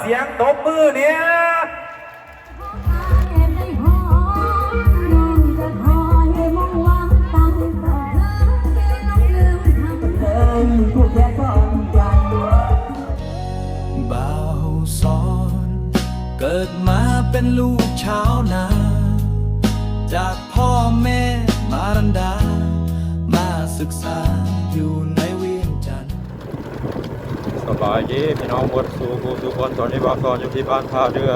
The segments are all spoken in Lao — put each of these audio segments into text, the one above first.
ສຽງຕົບມືແດ່. ບ່າວສອນ ເກີດມາເປັນລູກຊາວນາ ຈາກພໍ່ແມ່ມາລະດາ ມາສຶກສາຢູ່ໃນວຽງຈັນ. ສະບາຍດີພີ່ນ້ອງເບິດສູ່ຜູ້ສູ່ຄົນ, ຕອນນີ້ບ່າວສອນຢູ່ທີ່ບ້ານທ່າເດື່ອ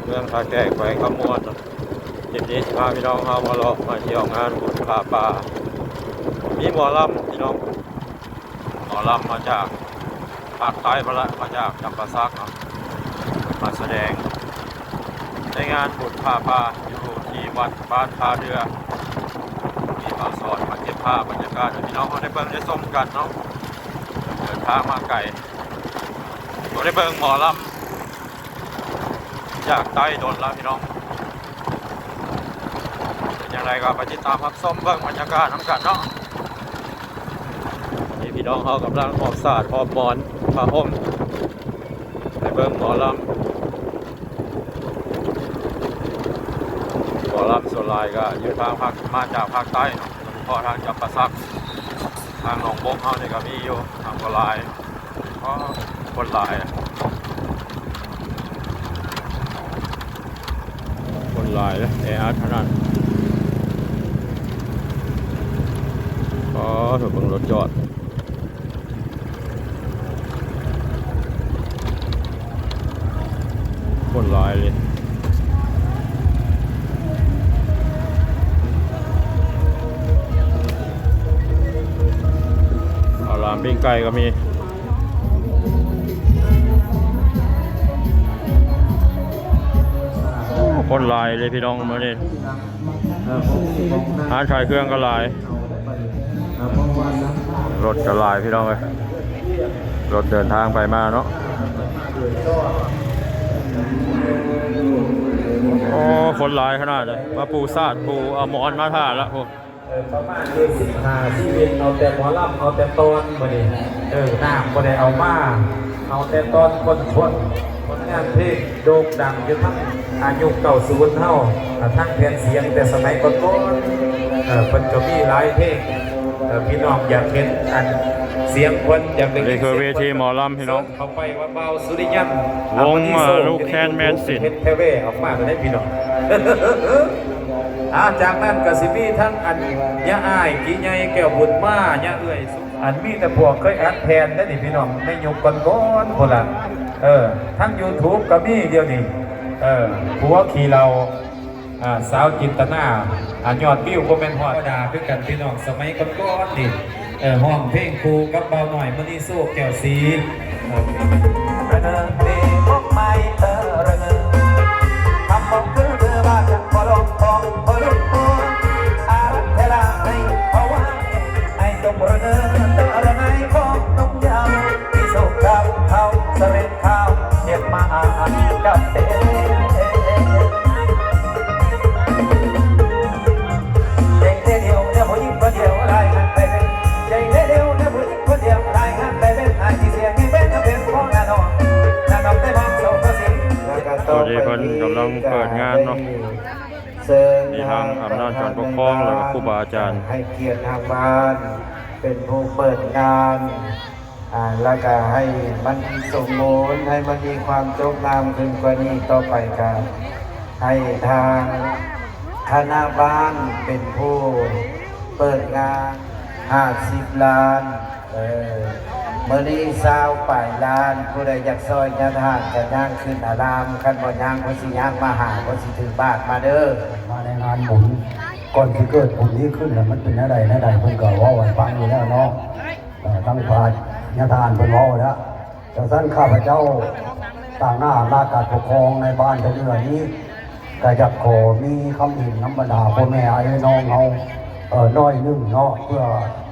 ເມືອງທ່າແຂກ ແຂວງຄຳມ່ວນ. ຄລິບນີ້ຊິພາພີ່ນ້ອງເຮົາມາເລາະມາທ່ຽວງານບຸນຜ້າປ່າ ມີໝໍລຳພີ່ນ້ອງ. ໝໍລຳມາຈາກພາກໃຕ້ພຸ້ນລະ ມາຈາກຈຳປາສັກເນາະ ມາສະແດງໃນງານບຸນຜ້າປ່າຢູ່ທີ່ວັດບ້ານທ່າເດື່ອ. ມີບ່າວສອນມາເກັບພາບບັນຍາກາດໃຫ້ພີ່ນ້ອງເຮົາໄດ້ເບິ່ງໄດ້ຊົມກັນເນາະ. ເດີນທາງມາໄກ ບໍ່ໄດ້ເບິ່ງໝໍລຳ ຈາກໃຕ້ດົນແລ້ວພີ່ນ້ອງ. ເປັນຈັ່ງໃດກໍໄປຕິດຕາມຮັບຊົມເບິ່ງບັນຍາກາດນຳກັນເນາະ. ນີ້ພີ່ນ້ອງເຮົາກຳລັງຫອບສາດຫອບໝອນຜ້າຫົ່ມ ໄປເບິ່ງໝໍລຳ. ໝໍລຳສ່ວນຫຼາຍກໍຢູ່ທາງພາກ ມາຈາກພາກໃຕ້ເນາະ ໂດຍສະເພາະທາງຈຳປາສັກ ທາງໜອງບົກເຮົານີ້ກໍມີຢູ່ ທາງບໍ່ຫຼາຍ. ອໍ ຄົນຫຼາຍ ຄົນຫຼາຍເດ້ ແອອັດຂະໜາດ. ອໍ ເບິ່ງລົດຈອດ ຄົນຫຼາຍເລີຍ. ເອົາລາມປີ້ງໄກ່ກໍມີ. ໂອ້ ຄົນຫຼາຍເລີຍພີ່ນ້ອງມື້ນີ້ ຮ້ານຂາຍເຄື່ອງກໍຫຼາຍ. ລົດກໍຫຼາຍພີ່ນ້ອງເອີຍ ລົດເດີນທາງໄປມາເນາະ. ໂອ້ ຄົນຫຼາຍຂະໜາດເລີຍ ມາປູສາດ ປູເອົາໝອນມາຖ້າລະພຸ້ນ. ເອີ ປະມານຢູ່ສິບຫ້າຊີວິດ ເອົາແຕ່ໝໍລຳ ເອົາແຕ່ຕອນມື້ນີ້ ເອີ ນ້ຳບໍ່ໄດ້ເອົາມາ ເອົາແຕ່ຕອນຄົນ ຄົນ ຜົນງານເພງໂດ່ງດັງຢູ່ທັງ ອາ ຍຸກເກົ້າສິບເຮົາ ອາ ທັງແຜ່ນສຽງແຕ່ສະໄໝກ່ອນໆ ເອີ ເພິ່ນກໍມີຫຼາຍເພງ ເອີ ພີ່ນ້ອງຢາກເຫັນອັນສຽງເພິ່ນ ຢາກໄດ້ຍິນສຽງເພິ່ນ ນີ້ຄືເວທີໝໍລຳພີ່ນ້ອງ ເຂົ້າໄປວ່າບ່າວສຸລິຍັນ ວົງລູກແຄນແມນສິນ ເຮັດແທ້ແວອອກມາເລີຍພີ່ນ້ອງ. ອາ ຈາກນັ້ນກໍຊິມີທັງອັນຍາອ້າຍກີໃຫຍ່ແກ້ວບຸນມາ ຍາເອື້ອຍ ອັນມີແຕ່ພວກເຄີຍອັດແຜ່ນເດ້ນີ້ພີ່ນ້ອງ ໃນຍຸກກ່ອນໆພຸ້ນລະ ເອີ ທັງຢູທູບກໍມີດຽວນີ້ ເອີ ຜົວຂີ້ເຫຼົ້າ ອາ ສາວຈິນຕະນາ ອາ ຍອດວິວບໍ່ແມ່ນຮອດ ທຳມະດາຄືກັນພີ່ນ້ອງ ສະໄໝກ່ອນໆນີ້ ເອີ ຮ້ອງເພງຄູ່ກັບບ່າວນ້ອຍ ມະນີໂຊ ແກ້ວສີ. ຕອນນີ້ເພິ່ນກຳລັງເປີດງານເນາະ ມີທາງອຳນາດການປົກຄອງ ແລ້ວກໍຄູບາອາຈານ ໃຫ້ກຽດທາງບ້ານເປັນຜູ້ເປີດງານ. ອາ ແລ້ວກະໃຫ້ມັນສົມບູນ ໃຫ້ມັນມີຄວາມຈົບງາມຂຶ້ນກວ່ານີ້ຕໍ່ໄປ ກະໃຫ້ທາງຄະນະບ້ານເປັນຜູ້ເປີດງານ ຫ້າສິບລ້ານ ເອີ ມື້ນີ້ຊາວປາຍລ້ານ ຜູ້ໃດຢາກຊ່ອຍຍາທານກະຍ່າງຂຶ້ນອາລາມ ຄັນບໍ່ຍ່າງເພິ່ນຊິຍ່າງມາຫາ ເພິ່ນຊິຖືບາດມາເດີ ມາໃນງານບຸນ ກ່ອນຊິເກີດບຸນນີ້ຂຶ້ນລະ ມັນເປັນແນວໃດແນວໃດ ເພິ່ນກະເວົ້າໃຫ້ຟັງຢູ່ແລ້ວເນາະ. ເອີ ທັງພະຍາທ່ານເພິ່ນເວົ້າແລ້ວ ຈັ່ງຊັ້ນຂ້າພະເຈົ້າຕາງໜ້າອຳນາດການປົກຄອງໃນບ້ານທາງເໜືອນີ້ ກະຢາກຂໍມີຄຳເຫັນນຳບັນດາພໍ່ແມ່ອ້າຍນ້ອງເຮົາ ເອີ ໜ້ອຍໜຶ່ງເນາະ ເພື່ອ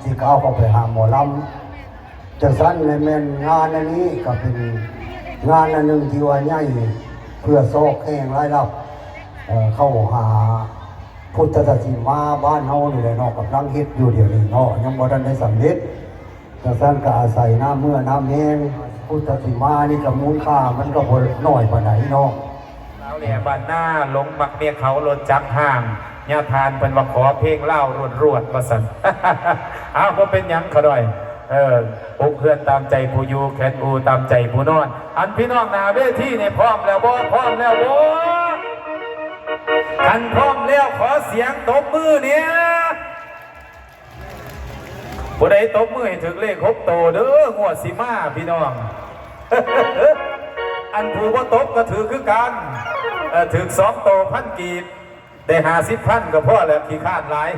ຊິກ້າວເຂົ້າໄປຫາໝໍລຳ. ຈັ່ງຊັ້ນແມ່ນງານອັນນີ້ກະເປັນງານອັນໜຶ່ງທີ່ວ່າໃຫຍ່ ເພື່ອຊອກແຫ່ງລາຍຮັບ ເອີ ເຂົ້າຫາພຸດທະສາສະໜາບ້ານເຮົານີ້ແຫຼະເນາະ ກຳລັງເຮັດຢູ່ດຽວນີ້ເນາະ ຍັງບໍ່ທັນໄດ້ສຳເລັດ. ຈັ່ງຊັ້ນກະອາໄສນ້ຳເຫື່ອນ້ຳແຮງ ພຸດທະຕິມານີ້ກໍມູນຄ່າມັນກໍບໍ່ນ້ອຍປານໃດເນາະ. ລາວແຫຼບ້ານນາ ຫຼົງມັກເມຍເຂົາລົດຈັກຫ້າງ ຍາທ່ານເພິ່ນວ່າຂໍເພງລາວລວດໆ ວ່າຊັ້ນ. ອ້າວ ບໍ່ເປັນຫຍັງຂະນ້ອຍ ເອີ ປຸກເຮືອນຕາມໃຈຜູ້ຢູ່ ແຂນອູຕາມໃຈຜູ້ນອນ. ອັນພີ່ນ້ອງໜ້າເວທີນີ້ພ້ອມແລ້ວບໍ່? ພ້ອມແລ້ວບໍ່? ຄັນພ້ອມແລ້ວ ຂໍສຽງຕົບມືແດ່. ຜູ້ໃດຕົບມືໃຫ້ຖືກເລກຫົກໂຕເດີ ງວດຊິມາພີ່ນ້ອງ. ອັນຜູ້ບໍ່ຕົບກໍຖືກຄືກັນ ເອີ ຖືກສອງໂຕພັນກີບ ໄດ້ຫ້າສິບພັນກໍພໍແລ້ວ ຂີ້ຄ້ານຫຼາຍ.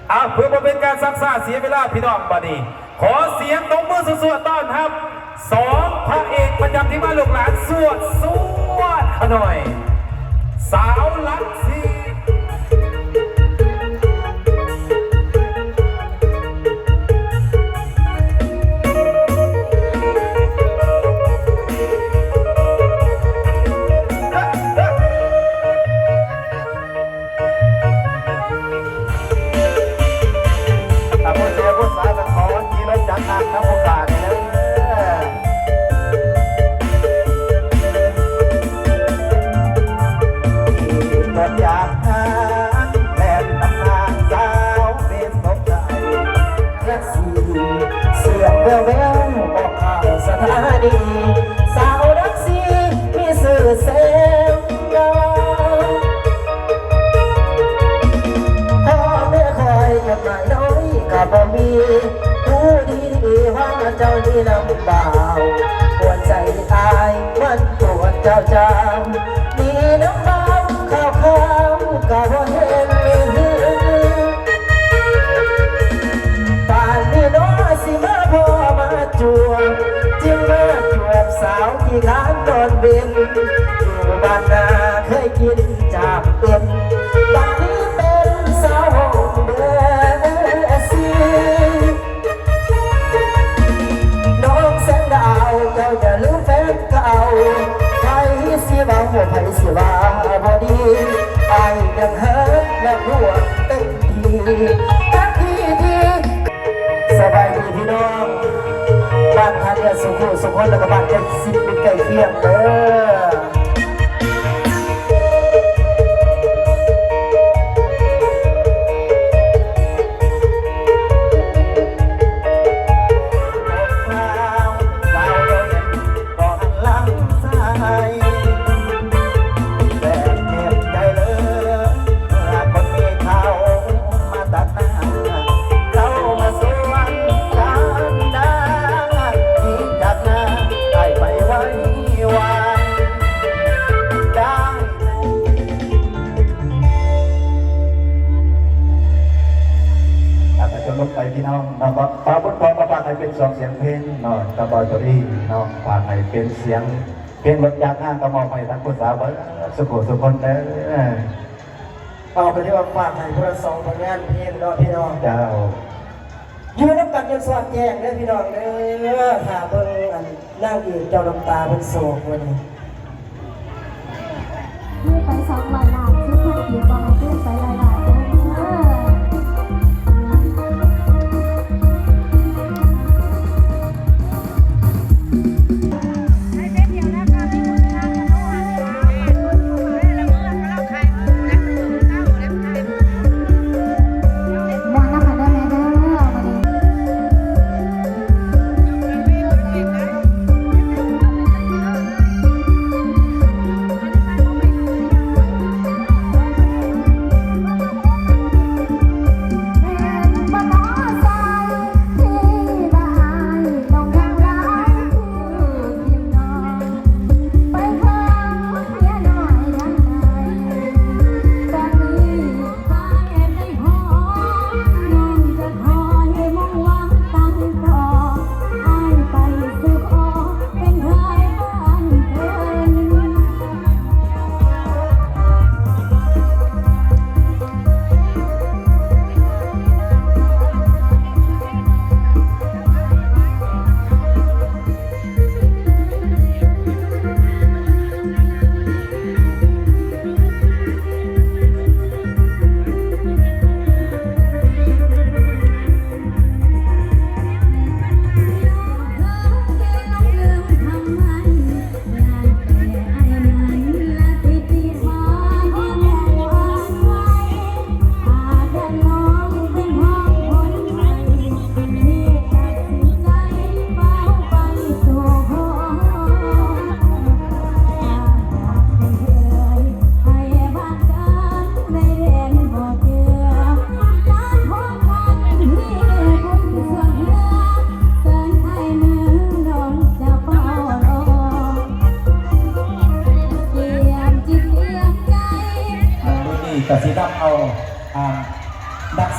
ເອົາ ເພື່ອບໍ່ເປັນການຊັກຊ້າເສຍເວລາ ພີ່ນ້ອງ ບັດນີ້ ຂໍສຽງຕົບມືສວດໆ ຕ້ອນຮັບສອງພະເອກປະຈຳທີມງານລູກຫຼານສວດ ສວດຂະໜ້ອຍ ສາວຫຼັກສີ່. ຖ້າຜູ້ແຊຜູ້ສາວກໍຂໍຂີ່ລົດຈັກນຳຜູ້ຂ້າແດ່ເດີ. ຂີ່ລົດຈັກນຳ ແລ່ນນຳນາງສາວເປັນສົມໃຈ ເສືອງແວວໆ ອອກຂ່າວສະຖານີ ສາວລັກສີ່ມີຊື່ແສງ ພໍ່ແມ່ຄອຍຈົດໝາຍນ້ອຍກໍບໍ່ມີ ຮູ້ດີວ່າເຈົ້ານີ້ນຳບ່າວ ປວດໃຈອ້າຍມັນປວດເຈົ້າຈ້າ ມີນຳບ່າວຂ່າວໆກໍບໍ່ເຫັນ ປານນີ້ເນາະ ຊິມາພໍ້ມາຈວບ ຈຶ່ງມາຈວບສາວຂີ້ຄ້ານນອນເວັນ ຢູ່ບ້ານນາເຄີຍກິນຈາກເປັນ ບັດນີ້ເປັນສາວຫ້ອງແບຊີ. ນ້ອງແສງດາວ ເຈົ້າຢ່າລືມແຟນເກົ່າ ໃຜຊິເວົ້າ ໃຜຊິວ່າບໍ່ດີ ອ້າຍຍັງຮັກນັກບວດເຕັມທີ່ ທັກທີ່ດີ. ສະບາຍດີພີ່ນ້ອງ ບ້ານທ່າເຮືອສຸຂູສຸຄົນ ແລ້ວກໍບ້ານໃກ້ຊິດໃກ້ຄຽງເດີ. ອ່າ ກໍຈົບລົງໄປພີ່ນ້ອງເນາະ ບ່າວບຸນທອງກໍຝາກໃຫ້ເປັນສອງສຽງເພງເນາະ ກັບບ່າວໂຈລີເນາະ ຝາກໃຫ້ເປັນສຽງເພງລົດຈັກນະ ກໍມອບໃຫ້ທັງຜູ້ສາວເບິດສຸຂູສຸຄົນເດີ. ເອົາ ກໍຖືວ່າຝາກໃຫ້ຜູ້ລະສອງຜົນງານເພງເນາະພີ່ນ້ອງ ເຈົ້າ. ຢູ່ນຳກັນຈົນສອດແຈ້ງເດີພີ່ນ້ອງເດີ ຖ້າເບິ່ງອັນນາງເອກເຈົ້ານ້ຳຕາເພິ່ນໂສກມື້ນີ້ ມີໄປສອງຮ້ອຍລ້ານ ສິບພັນກີບ ບໍ່ໃຫ້ຄືນໄປຮ້ອຍລ້ານເດີ.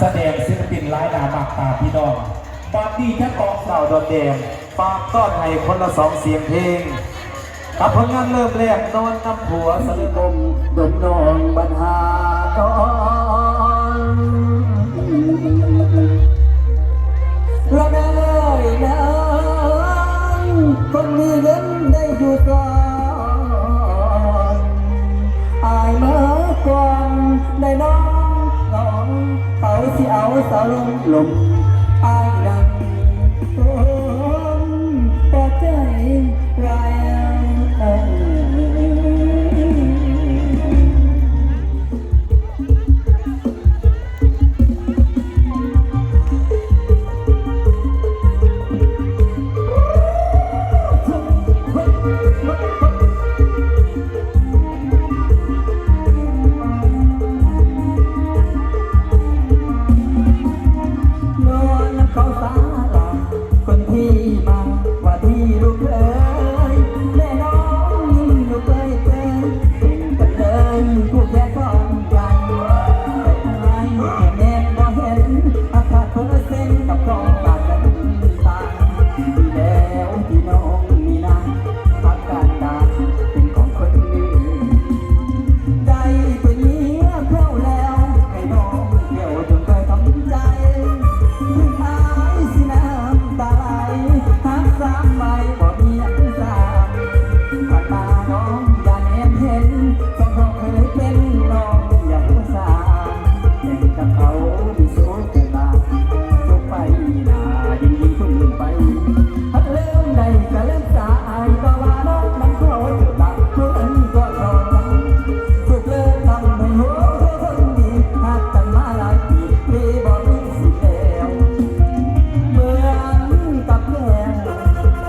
ສະແດງສິລະປິນຫຼາຍໜ້າມັກຕາພີ່ນ້ອງ ບາດນີ້ຈະອອກສາວດອນແດງ ຝາກຕ້ອນໃຫ້ຄົນລະສອງສຽງເພງ ກັບຜົນງານເລີ່ມແລກ ນອນນຳຜົວສະເລີມ ດົມນ້ອງບັນຫາດອນ ລະແມ່ເອີຍນາງ ຄົນມີເງິນໄດ້ຢູ່ສອນ ອາຍມາກ່ອນໄດ້ນ້ອງ ນ້ອງ ເຂົາຊິເອົາສາວລົມ ລົມ ອາຍນັ່ງໂຮມ ແຕ່ໃຈລາຍ. ນອນນຳເຂົາສາລາ ຄົນທີ່ມາວ່າທີ່ລູກເອີຍ ແມ່ນ້ອງຍິ້ມຢູ່ເປີຍໆ ເປັນກັນເລີຍ ຜູ້ແຄນພ້ອມໃຈ ແຕ່ອ້າຍແມ່ນບໍ່ເຫັນ ອາກາດຄົນລະເຊັ່ນກັບຂອງການເດີນທາງ ດີແລ້ວທີ່ນ້ອງມີນາ ຮັກການດາເປັນຂອງຄົນອື່ນ ໄດ້ເປັນເມຍເຂົາແລ້ວ ໃຫ້ນ້ອງແກ້ວຈົ່ງໄດ້ທຳໃຈ ເຖິງອ້າຍຊິນ້ຳຕາໄຫຼ ຮັກສາມໄວ້ບໍ່ມີອັນສາມ ຜ່ານມານ້ອງຢ່າແນມເຫັນ ສອງເຮົາເຄີຍເປັນນ້ອງຢ່າຮູ້ສາ ແຕ່ງກັບເຂົາມີສຸກຫຼາຍ ຈົບໄປໜ້າ ຍິນດີຄົນອື່ນໄປ ຫາກເລີ່ມໄດ້ກະເລີ່ມສາຍ ບໍ່ວ່ານ້ອງນຳເຂົາຈະບາດ ຜູ້ນັ້ນກໍເທົ່າກັນ ສຸກເລີຍທຳໃຫ້ຮູ້ຄົນດີ ຮັກກັນມາຫຼາຍປີ ທີ່ບໍ່ມີຊິແລ້ວ ເໝືອນກັບແກ້ວ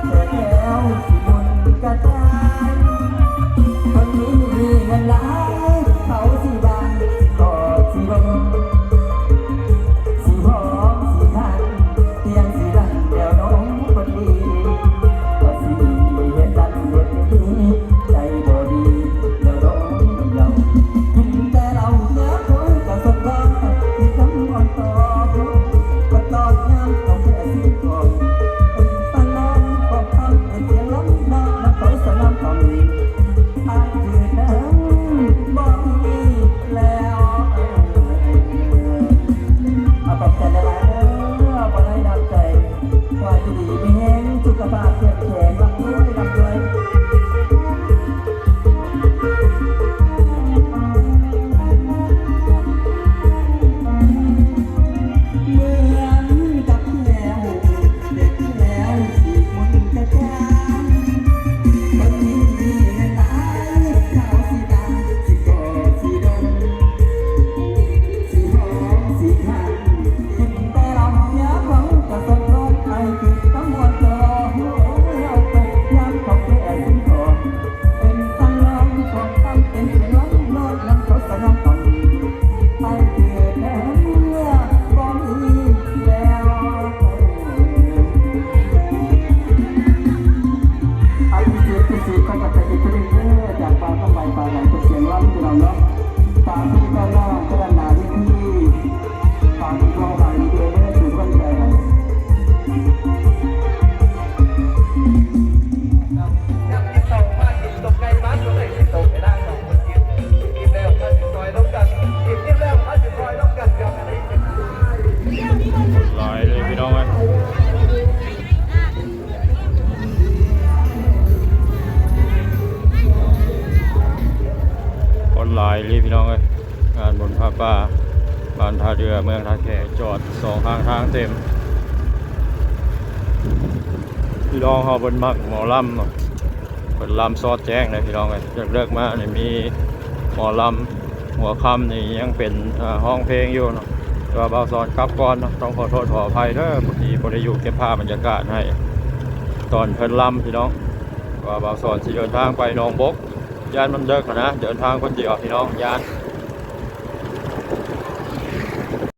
ແຕ່ແກ້ວຊິໝຸ່ນກະຈາຍ ຄົນມີເງິນຫຼາຍ ເຂົາຊິຫວັງ ຊິກອດ ຊິລົມ ຊິຫອມ ຊິຫັນ ຕຽງຊິດັນແລ້ວນ້ອງຄົນດີ ວ່າຊິເຮັດນັ້ນເຮັດນີ້ ໃຈບໍ່ດີແລ້ວນ້ອງເຍົາ ກິນແຕ່ເຫຼົ້າເທື່ອຄົນກໍສົມຄວນ ກິນນ້ຳອ່ອນຕໍ່ ກໍຕອບຍາມເຂົາແຄ່ຊິກອດ ເປັນຕານ້ອງກໍທຳເປັນສຽງລຳນອນ ນຳເຂົາສະໜາມກຳ ອ້າຍຄືນນາງບໍ່ມີແລ້ວ. ອາ ຂອບໃຈຫຼາຍໆເດີ ບໍ່ໄດ້ນຳໃຈ ຂໍໃຫ້ຢູ່ດີມີແຮງ ສຸຂະພາບເຂັ້ມແຂງ ລ່ຳລວຍ ລ່ຳລວຍ. ເໝືອນກັບແກ້ວ ເດັກແລ້ວຊິມົນກະຈາງ ຄົນທີ່ມີເງິນຫຼາຍ ເຂົາຊິບາງ ຊິກໍຊິດົມ ຊິຫອມຊິຫັນ ກິນແຕ່ເຫຼົ້າເທື່ອເຂົາກໍສົມຄວນ ໃຫ້ກິນນ້ຳມ່ວນຕໍ່ ເຮົາໄປຍາມເຂົາແກ່ຊິຂອ ເປັນສັງລອງຂອງຄຳເປັນເສຍງລຳລອດນຳໂຄສະນາຄຳ ໃຫ້ເກີດແນວເມື່ອບໍ່ມີແລ້ວ. ອາ ພິເສດພິເສດຂອງກັນໄປອີກຜູ້ໜຶ່ງເດີ ຈາກບ່າວຄຳໄວ ບ່າວໃຫຍ່ ເປັນສຽງລຳ ພີ່ນ້ອງເນາະ ຕາມທີ່ກຳລັງກະດັນໜ້າເວທີ ຝາກອີກຮອບໃຫ້ເດີ ເດີ ສູ່ຄົນໃດ ຫຼາຍເລີຍພີ່ນ້ອງເອີຍ ຄົນຫຼາຍອີ່ຫຼີພີ່ນ້ອງເອີຍ ງານບຸນຜ້າປ່າບ້ານທ່າເດື່ອ ເມືອງທ່າແຂກ ຈອດສອງຂ້າງທາງເຕັມ. ພີ່ນ້ອງເຮົາເພິ່ນມັກໝໍລຳເນາະ ເພິ່ນລຳສອດແຈ້ງເດ້ພີ່ນ້ອງເອີຍ ເລິກໆມານີ້ມີໝໍລຳ ຫົວຄ່ຳນີ້ຍັງເປັນ ເອີ ຮ້ອງເພງຢູ່ເນາະ ແຕ່ວ່າບ່າວສອນກັບກ່ອນເນາະ ຕ້ອງຂໍໂທດຂໍອະໄພເດີ ຜູ້ທີ່ບໍ່ໄດ້ຢູ່ເກັບພາບບັນຍາກາດໃຫ້ຕອນເພິ່ນລຳພີ່ນ້ອງ ວ່າບ່າວສອນຊິເດີນທາງໄປໜອງບົກ ຢ້ານມັນເລິກຫັ້ນນະ ເດີນທາງຄົນດຽວພີ່ນ້ອງ ຢ້ານ